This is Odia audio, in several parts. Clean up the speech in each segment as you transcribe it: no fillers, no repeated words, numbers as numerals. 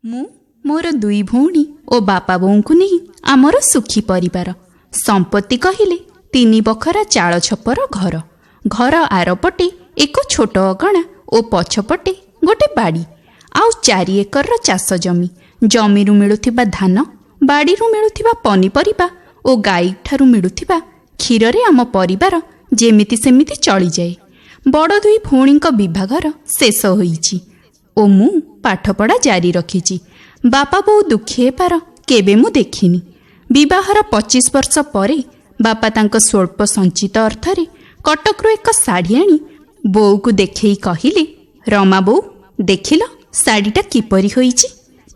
ମୁଁ, ମୋର ଦୁଇ ଭଉଣୀ ଓ ବାପା ବୋଉଙ୍କୁ ନେଇ ଆମର ସୁଖୀ ପରିବାର। ସମ୍ପତ୍ତି କହିଲେ ତିନି ବଖରା ଚାଳ ଛପର ଘର। ଘର ଆରପଟେ ଏକ ଛୋଟ ଅଗଣା ଓ ପଛପଟେ ଗୋଟେ ବାଡ଼ି, ଆଉ 4 ଏକରର ଚାଷ ଜମି। ଜମିରୁ ମିଳୁଥିବା ଧାନ, ବାଡ଼ିରୁ ମିଳୁଥିବା ପନିପରିବା ଓ ଗାଈଠାରୁ ମିଳୁଥିବା କ୍ଷୀରରେ ଆମ ପରିବାର ଯେମିତି ସେମିତି ଚଳିଯାଏ। ବଡ଼ ଦୁଇ ଭଉଣୀଙ୍କ ବିବାହଘର ଶେଷ ହୋଇଛି ଓ ମୁଁ ପାଠପଢ଼ା ଜାରି ରଖିଛି। ବାପା ବୋଉ ଦୁଃଖୀ ହେବାର କେବେ ମୁଁ ଦେଖିନି। ବିବାହର 25 ବର୍ଷ ପରେ ବାପା ତାଙ୍କ ସ୍ୱଳ୍ପ ସଞ୍ଚିତ ଅର୍ଥରେ କଟକରୁ ଏକ ଶାଢ଼ୀ ଆଣି ବୋଉକୁ ଦେଖେଇ କହିଲେ, "ରମା ବୋଉ, ଦେଖିଲ ଶାଢ଼ୀଟା କିପରି ହୋଇଛି?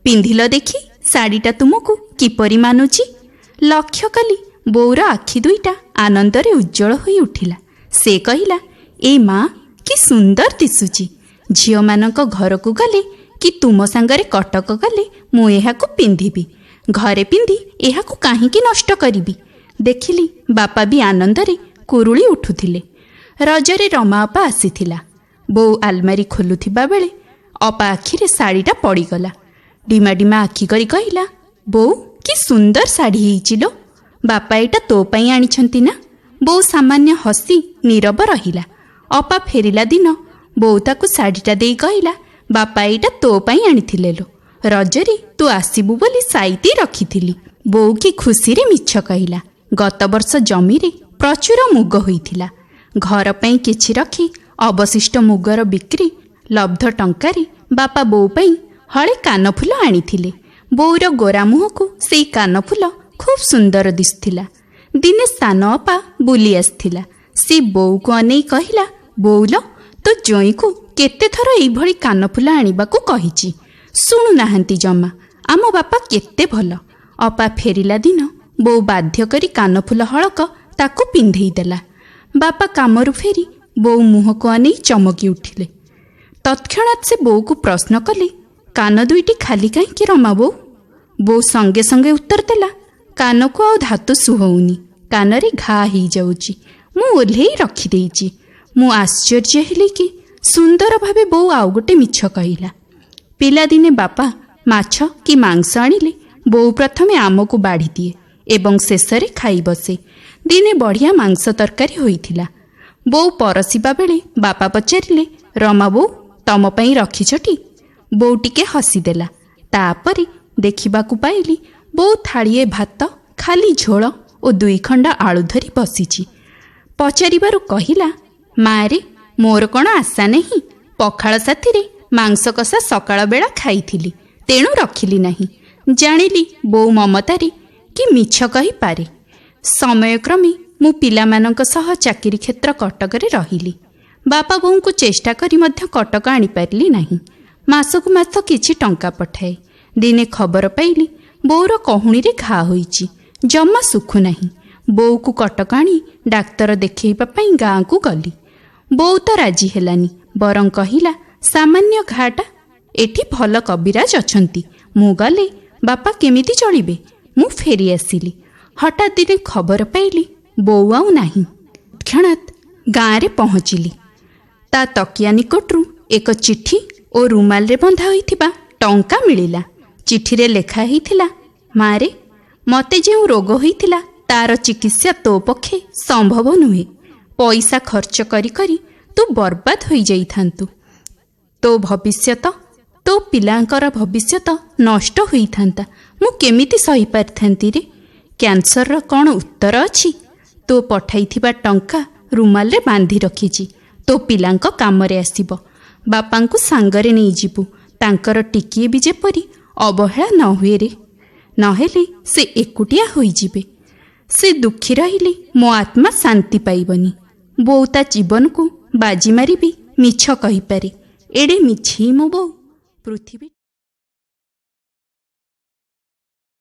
ପିନ୍ଧିଲ ଦେଖି ଶାଢ଼ୀଟା ତୁମକୁ କିପରି ମାନୁଛି?" ଲକ୍ଷ୍ୟ କଲି, ବୋଉର ଆଖି ଦୁଇଟା ଆନନ୍ଦରେ ଉଜ୍ଜ୍ୱଳ ହୋଇ ଉଠିଲା। ସେ କହିଲା, "ଏ ମା, କି ସୁନ୍ଦର ଦିଶୁଛି! ଝିଅମାନଙ୍କ ଘରକୁ ଗଲେ କି ତୁମ ସାଙ୍ଗରେ କଟକ ଗଲେ ମୁଁ ଏହାକୁ ପିନ୍ଧିବି। ଘରେ ପିନ୍ଧି ଏହାକୁ କାହିଁକି ନଷ୍ଟ କରିବି?" ଦେଖିଲି, ବାପା ବି ଆନନ୍ଦରେ କୁରୁଳି ଉଠୁଥିଲେ। ରଜରେ ରମା ଅପା ଆସିଥିଲା। ବୋଉ ଆଲମାରି ଖୋଲୁଥିବା ବେଳେ ଅପା ଆଖିରେ ଶାଢ଼ୀଟା ପଡ଼ିଗଲା। ଡିମା ଡିମା ଆଖି କରି କହିଲା, "ବୋଉ, କି ସୁନ୍ଦର ଶାଢ଼ୀ ହେଇଛି ଲୋ! ବାପା ଏଇଟା ତୋ ପାଇଁ ଆଣିଛନ୍ତି ନା?" ବୋଉ ସାମାନ୍ୟ ହସି ନୀରବ ରହିଲା। ଅପା ଫେରିଲା ଦିନ ବୋଉ ତାକୁ ଶାଢ଼ୀଟା ଦେଇ କହିଲା, "ବାପା ଏଇଟା ତୋ ପାଇଁ ଆଣିଥିଲେ ଲୋ। ରଜରେ ତୁ ଆସିବୁ ବୋଲି ସାଇତି ରଖିଥିଲି।" ବୋଉ କି ଖୁସିରେ ମିଛ କହିଲା। ଗତ ବର୍ଷ ଜମିରେ ପ୍ରଚୁର ମୁଗ ହୋଇଥିଲା। ଘର ପାଇଁ କିଛି ରଖି ଅବଶିଷ୍ଟ ମୁଗର ବିକ୍ରି ଲବ୍ଧ ଟଙ୍କାରେ ବାପା ବୋଉ ପାଇଁ ହଳେ କାନଫୁଲ ଆଣିଥିଲେ। ବୋଉର ଗୋରା ମୁହଁକୁ ସେଇ କାନଫୁଲ ଖୁବ୍ ସୁନ୍ଦର ଦିଶୁଥିଲା। ଦିନେ ସାନ ଅପା ବୁଲି ଆସିଥିଲା। ସେ ବୋଉକୁ ଅନେଇ କହିଲା, "ବୋଉଲ, ତୋ ଜୋଇଁକୁ କେତେଥର ଏଇଭଳି କାନଫୁଲ ଆଣିବାକୁ କହିଛି, ଶୁଣୁନାହାନ୍ତି ଜମା। ଆମ ବାପା କେତେ ଭଲ!" ଅପା ଫେରିଲା ଦିନ ବୋଉ ବାଧ୍ୟ କରି କାନଫୁଲ ହଳକ ତାକୁ ପିନ୍ଧେଇ ଦେଲା। ବାପା କାମରୁ ଫେରି ବୋଉ ମୁହଁକୁ ଅନେଇ ଚମକି ଉଠିଲେ। ତତ୍କ୍ଷଣାତ୍ ସେ ବୋଉକୁ ପ୍ରଶ୍ନ କଲେ, "କାନ ଦୁଇଟି ଖାଲି କାହିଁକି ରମା ବୋଉ?" ବୋଉ ସଙ୍ଗେ ସଙ୍ଗେ ଉତ୍ତର ଦେଲା, "କାନକୁ ଆଉ ଧାତୁ ସୁହଉନି, କାନରେ ଘା ହେଇଯାଉଛି, ମୁଁ ଓହ୍ଲେଇ ରଖିଦେଇଛି।" ମୁଁ ଆଶ୍ଚର୍ଯ୍ୟ ହେଲି କି ସୁନ୍ଦର ଭାବେ ବୋଉ ଆଉ ଗୋଟେ ମିଛ କହିଲା। ପିଲାଦିନେ ବାପା ମାଛ କି ମାଂସ ଆଣିଲେ ବୋଉ ପ୍ରଥମେ ଆମକୁ ବାଢ଼ିଦିଏ ଏବଂ ଶେଷରେ ଖାଇ ବସେ। ଦିନେ ବଢ଼ିଆ ମାଂସ ତରକାରୀ ହୋଇଥିଲା। ବୋଉ ପରସିବା ବେଳେ ବାପା ପଚାରିଲେ, "ରମା ବୋଉ, ତମ ପାଇଁ ରଖିଛଟି?" ବୋଉ ଟିକେ ହସିଦେଲା। ତାପରେ ଦେଖିବାକୁ ପାଇଲି, ବୋଉ ଥାଳିଏ ଭାତ, ଖାଲି ଝୋଳ ଓ ଦୁଇ ଖଣ୍ଡ ଆଳୁ ଧରି ବସିଛି। ପଚାରିବାରୁ କହିଲା, "ମାରେ, ମୋର କ'ଣ ଆଶା ନାହିଁ? ପଖାଳ ସାଥିରେ ମାଂସ କଷା ସକାଳ ବେଳା ଖାଇଥିଲି, ତେଣୁ ରଖିଲି ନାହିଁ।" ଜାଣିଲି, ବୋଉ ମମତାରେ କି ମିଛ କହିପାରେ। ସମୟକ୍ରମେ ମୁଁ ପିଲାମାନଙ୍କ ସହ ଚାକିରି କ୍ଷେତ୍ର କଟକରେ ରହିଲି। ବାପା ବୋଉଙ୍କୁ ଚେଷ୍ଟା କରି ମଧ୍ୟ କଟକ ଆଣିପାରିଲି ନାହିଁ। ମାସକୁ ମାସ କିଛି ଟଙ୍କା ପଠାଏ। ଦିନେ ଖବର ପାଇଲି, ବୋଉର କହୁଣୀରେ ଘା ହୋଇଛି, ଜମା ଶୁଖୁନାହିଁ। ବୋଉକୁ କଟକ ଆଣି ଡାକ୍ତର ଦେଖେଇବା ପାଇଁ ଗାଁକୁ ଗଲି। ବୋଉ ତ ରାଜି ହେଲାନି, ବରଂ କହିଲା, "ସାମାନ୍ୟ ଘାଟା, ଏଠି ଭଲ କବିରାଜ ଅଛନ୍ତି, ମୁଁ ଗଲେ ବାପା କେମିତି ଚଳିବେ?" ମୁଁ ଫେରି ଆସିଲି। ହଠାତ୍ ଦିନେ ଖବର ପାଇଲି, ବୋଉ ଆଉ ନାହିଁ। ତତ୍କ୍ଷଣାତ୍ ଗାଁରେ ପହଞ୍ଚିଲି। ତା ତକିଆ ନିକଟରୁ ଏକ ଚିଠି ଓ ରୁମାଲରେ ବନ୍ଧା ହୋଇଥିବା ଟଙ୍କା ମିଳିଲା। ଚିଠିରେ ଲେଖା ହେଇଥିଲା, "ମାରେ, ମୋତେ ଯେଉଁ ରୋଗ ହୋଇଥିଲା ତାର ଚିକିତ୍ସା ତୋ ପକ୍ଷେ ସମ୍ଭବ ନୁହେଁ। ପଇସା ଖର୍ଚ୍ଚ କରି କରି ତୁ ବର୍ବାଦ ହୋଇଯାଇଥାନ୍ତୁ। ତୋ ଭବିଷ୍ୟତ, ତୋ ପିଲାଙ୍କର ଭବିଷ୍ୟତ ନଷ୍ଟ ହୋଇଥାନ୍ତା। ମୁଁ କେମିତି ସହିପାରିଥାନ୍ତି ରେ? କ୍ୟାନ୍ସରର କ'ଣ ଉତ୍ତର ଅଛି? ତୋ ପଠାଇଥିବା ଟଙ୍କା ରୁମାଲରେ ବାନ୍ଧି ରଖିଛି, ତୋ ପିଲାଙ୍କ କାମରେ ଆସିବ। ବାପାଙ୍କୁ ସାଙ୍ଗରେ ନେଇଯିବୁ। ତାଙ୍କର ଟିକିଏ ବି ଯେପରି ଅବହେଳା ନ ହୁଏ ରେ, ନହେଲେ ସେ ଏକୁଟିଆ ହୋଇଯିବେ। ସେ ଦୁଃଖୀ ରହିଲେ ମୋ ଆତ୍ମା ଶାନ୍ତି ପାଇବନି।" ବୋଉ ତା ଜୀବନକୁ ବାଜି ମାରି ବି ମିଛ କହିପାରେ। ଏଡ଼େ ମିଛେଇ ମୋ ବୋଉ ପୃଥିବୀ